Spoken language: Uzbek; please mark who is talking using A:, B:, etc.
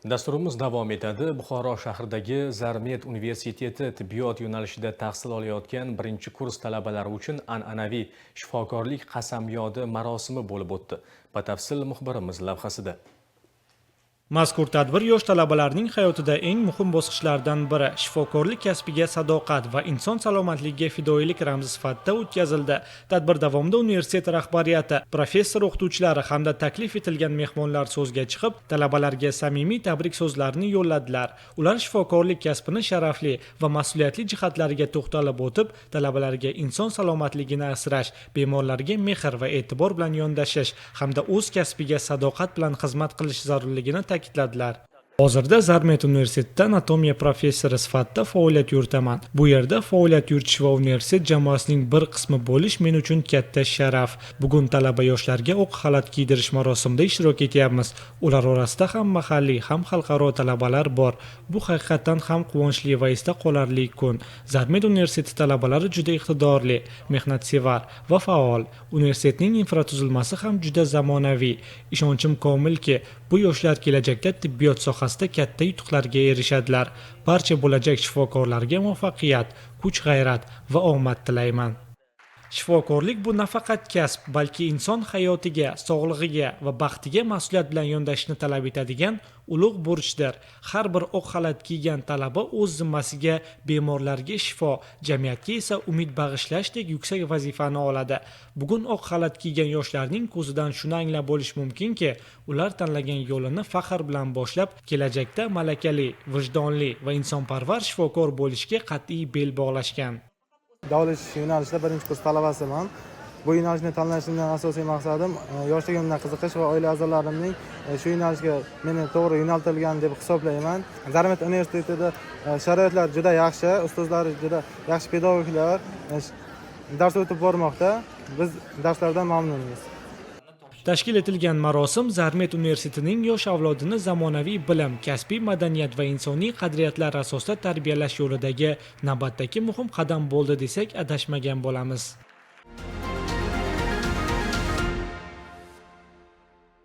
A: Dasturimiz davom etadi. Buxoro shahridagi Zarmed universiteti tibbiyot yo'nalishida tahsil olayotgan birinchi kurs talabalari uchun an'anaviy shifokorlik qasamyodi marosimi bo'lib o'tdi. Batafsil muxbirimiz lavhasida.
B: Mazkur tadbir yosh talabalarning hayotida eng muhim bosqichlardan biri, shifokorlik kasbiga sadoqat va inson salomatligiga fidoyilik ramzi sifatida o'tkazildi. Tadbir davomida universitet rahbariyati, professor o'qituvchilari hamda taklif etilgan mehmonlar so'zga chiqib, talabalarga samimiy tabrik so'zlarini yo'lladilar. Ular shifokorlik kasbini sharafli va mas'uliyatli jihatlariga to'xtalib o'tib, talabalarga inson salomatligini asrash, bemorlarga mehr va e'tibor bilan yondashish hamda o'z kasbiga sadoqat bilan xizmat qilish zarurligini ta'kidladilar. Hozirda Zarmed universitetida anatomiya professori sifatida faoliyat yuritaman. Bu yerda faoliyat yuritish va universitet jamoasining bir qismi bo'lish men uchun katta sharaf. Bugun talaba yoshlarga oq xalat kiydirish marosimida ishtirok etyapmiz. Ular orasida ham mahalliy, ham xalqaro talabalar bor. Bu haqiqatdan ham quvonchli va esda qolarli kun. Zarmed universiteti talabalari juda iqtidorli, mehnatsevar va faol. Universitetning infratuzilmasi ham juda zamonaviy. Ishonchim komilki, bu yoshlar kelajakda tibbiyot sohasida katta yutuqlarga erishadilar. Barcha bo'lajak shifokorlarga muvaffaqiyat, kuch-g'ayrat va omad tilayman. Shifokorlik bu nafaqat kasb, balki inson hayotiga, sog'lig'iga va baxtiga mas'uliyat bilan yondashishni talab etadigan ulug' burchdir. Har bir oq xalat kiygan talaba o'z zimmasiga bemorlarga shifo, jamiyatga esa umid bag'ishlashdek yuksak vazifani oladi. Bugun oq xalat kiygan yoshlarning ko'zidan shuni anglab bo'lish mumkinki, ular tanlagan yo'lini faxr bilan boshlab, kelajakda malakali, vijdonli va insonparvar shifokor bo'lishga qat'iy bel bog'lashgan.
C: Davolash yo'nalishida birinchi kurs talabasiman. Bu yo'nalishni tanlashimdan asosiy maqsadim yoshligimdan qiziqish va oila a'zolarimning shu yo'nalishga meni to'g'ri yo'naltirilgan deb hisoblayman. Zarmed universitetida sharoitlar juda yaxshi, ustozlari juda yaxshi, pedagoglar dars o'tib bormoqda. Biz darslardan mamnunmiz.
B: Tashkil etilgan marosim Zarmed universitetining yosh avlodini zamonaviy bilim, kasbiy madaniyat va insoniy qadriyatlar asosida tarbiyalash yo'lidagi navbatdagi muhim qadam bo'ldi desak, adashmagan bo'lamiz.